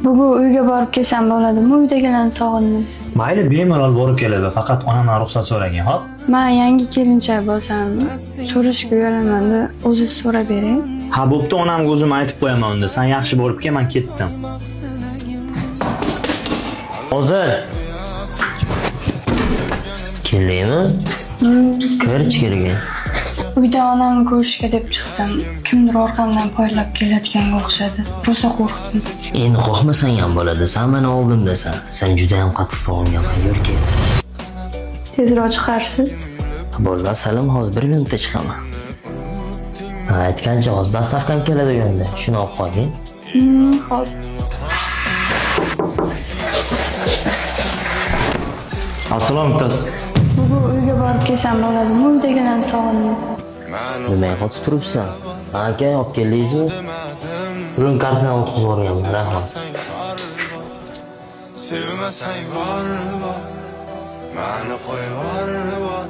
Bugun uyga borib kelsam bo'ladimi? Uydagilarni sog'indim. Mayli, bemalol borib keladi, faqat onamdan ruxsat so'ragin, xo'p? Man yangi kelinchak bo'lsam, so'rashga uyalaman-da, o'zingiz so'rab bering. Ha, bo'pti, onamga o'zim aytib qo'yaman unda. San yaxshi borib kel, men ketdim. Hozir. Keldingmi? Kir ichkariga. Uyda onamni ko'rishga deb chiqdim. Kimdir orqamdan poylab kelayotganga o'xshadi. Rosa qo'rqdim. Endi qo'rqmasang ham bo'ladi. San meni oldimdasan. San juda ham qattiq sog'inganman. Yur kel. Tezroq chiqarsiz. Bo'ldi, asalim, hozir 1 minutda chiqaman. Ha, aytgancha hozir доставка m keladi endi. Shuni olib qo'ying. Xo'p. Assalomu alaykum. Bugun uyga borib kelsam bo'ladimi? Uydagilarni sog'indim. Nimaga qotib turibsan? Aka, olib keldingizmi? Bugun kartadan o'tkazib yuborganman, rahmat. Sevmasang bor bor, mani qo'y bor bor.